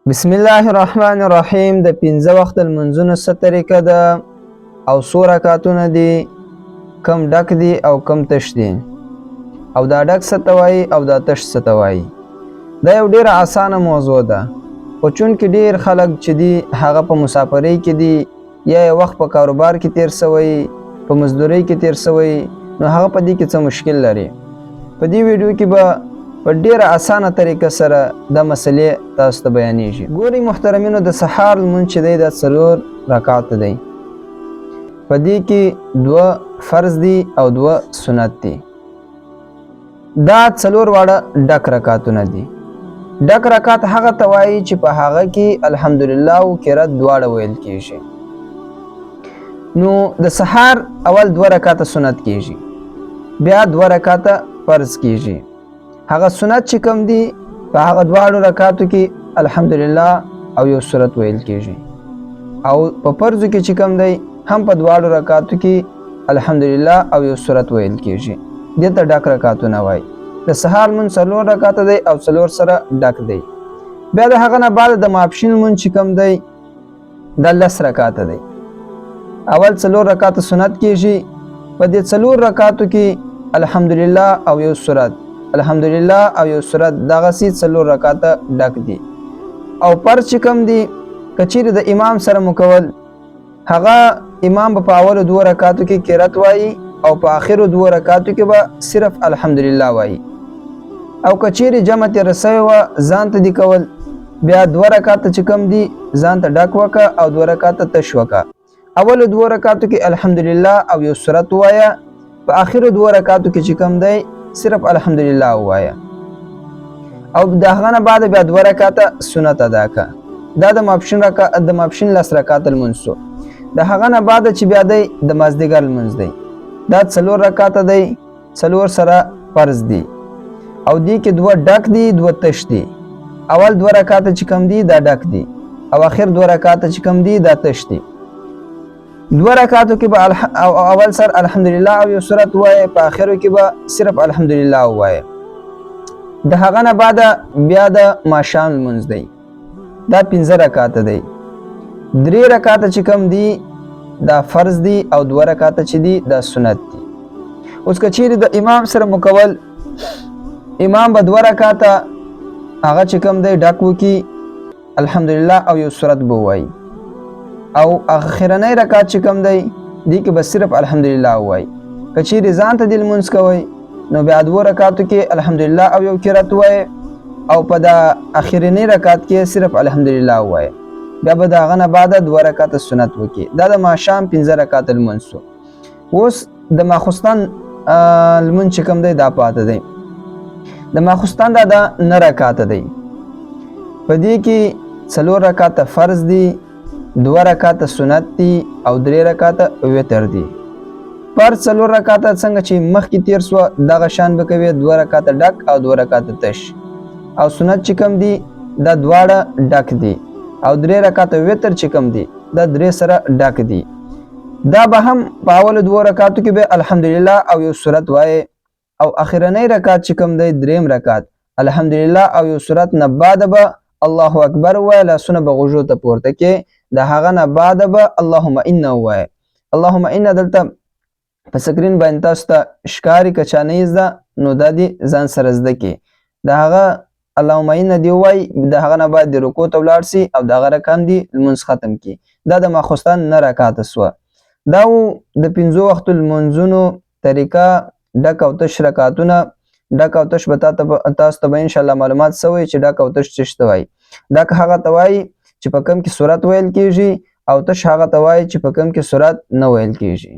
بسم الله الرحمن الرحیم. د پنځه وخت لمونځونو څه طریقه ده او څو رکعتونه دي، کم ډک دي او کم تش دي، او دا ډک څه ته وایي او دا تش څه ته وایي؟ دا یو ډیره اسانه موضوع ده، خو چونکې ډیر خلک چې دي هغه په مسافرۍ کې دي یا یې وخت په کاروبار کې تیر سوی، په مزدورۍ کې تیر سوی، نو هغه په دې کې څه مشکل لري. په دې ویډیو کې به په ډیره اسانه طریقه سره دا مسلې تاسو ته بیانیږي. ګورئ محترمینو، د سهار لمونځ چې دی دا 4 رکعات دی. په دې کې 2 فرض دي او 2 سنت دي. دا 4 واړه ډک رکعاتونه دي. ډک رکعات هغه ته وایي چې په هغه کې الحمدلله او قرات دواړه ویل کیږي. نو د سهار اول 2 رکعاته سنت کیږي، بیا 2 رکعاته فرض کیږي. هغه سنت چې کوم دي په هغه دواړو رکعاتو کې الحمدلله او یو سورت ویل کیږي، او په فرضو کې چې کوم دی هم په دواړو رکعاتو کې الحمدلله او یو سورت ویل کیږي. دې ته ډک رکعاتونه وایي. د سهار لمونځ 4 رکعاته دی او 4 سره ډک دی. بیا د هغه نه بعد د ماپښین لمونځ چې کوم دی دا 10 رکعاته دی. اول 4 رکعاته سنت کیږي. په دې 4 رکعاتو کې الحمدلله او یو سورت، الحمدلله او یو سورت، دغسې 4 رکعاته ډک دي. او پر چې کوم دي که چیرې د امام سره مو کول، هغه امام به په اولو 2 رکعاتو کې قرات وایي او په آخرو 2 رکعاتو کې به صرف الحمدلله وایي. او که چیرې جمع تېره سوې وه ځان ته دي کول، بیا 2 رکعاته چې کوم دي ځان ته ډک وکه او 2 رکعاته تش وکه. اولو 2 رکعاتو کې الحمدلله او یو سورت ووایه، په آخرو 2 رکعاتو کې چې کوم دی صرف الحمدلله ووایه، او د هغه نه بعد بیا 2 رکعاته سنت ادا که. دا د ماپښین د ماپښین 10 رکعاته لمونځ سو. د هغه نه بعد چې بیا دی د مازدیګر لمونځ دی، دا 4 رکعاته دی، 4 سره فرض دي، او دې کې 2 ډک دي 2 تش دي. اول 2 رکعاته چې کوم دي دا ډک دي، او اخر 2 رکعاته چې کوم دي دا تش دي. 2 رکعاتو کې به اول سر الحمدلله او یو سورت ووایې، په آخرو کې به صرف الحمدلله ووایې. د هغه نه بعد بیا د ماښام لمونځ دی، دا 5 رکعاته دی. 3 رکعاته چې کوم دي دا فرض دي، او 2 رکعاته چې دي دا سنت دي. اوس که چیرې د امام سره مو کول، امام به 2 رکعاته هغه چې کوم دی ډک وکړي الحمدلله او یو سورت به ووایي، او اخرنی رکعت چې کوم دی دې کې به صرف الحمدلله ووایي. که چیرې ځان ته دې لمونځ کوئ نو بیا 2 رکعاتو کې الحمدلله او یو قرات ووایي، او په دا اخرنی رکعت کې صرف الحمدلله ووایي. بیا به د هغه نه بعد 2 رکعاته سنت وکړي. دا د ماښام 5 رکعاته لمونځ سو. اوس د ماخوستن لمونځ چې کوم دی دا پاته دی. د ماخوستن دا 9 رکعاته دی. په دې کې 4 رکعاته فرض دي، 2 رکعاته سنت دي، او 3 رکعاته وتر دي. پر 4 رکعاته څنګه چې مخکې تیر سوه دغه شان به کوي، 2 رکعاته ډک او 2 رکعاته تش، او سنت چې کوم دي دا دواړه ډک دي، او 3 رکعاته وتر چې کوم دي دا 3 سره ډک دي. دا به هم په اولو 2 رکعاتو کې به الحمدلله او یو سورت وایې، او اخرنی رکعت چې کوم دی دریم رکعت الحمدلله او یو سورت نه بعد به الله اکبر ووایه، لاسونه به غوږو ته پورته کې، د هغه نه بعد به اللهم انا ووایه. اللهم انا دلته په سکرین باندې تاسو ته ښکاري، که چا نه یې زده نو دا دې ځان سره زده کړي. د هغه اللهم انا دې ووایي، د هغه نه بعد دې رکوع ته ولاړ سي او د هغه رکعت دې لمونځ ختم کړي. دا د ماخوستن 9 رکعاته سوه. دا و د 5 وختو لمونځونو طریقه، ډک او تش رکعاتونه. ډک او تش به تاسو ته به انشاءالله معلومات سوی چې ډک او تش څه ته وایي. ډک هغه ته وایي چې په کوم کې سورت ویل کیږي، او تش هغه ته وایي چې په کوم کې سورت نه ویل کیږي.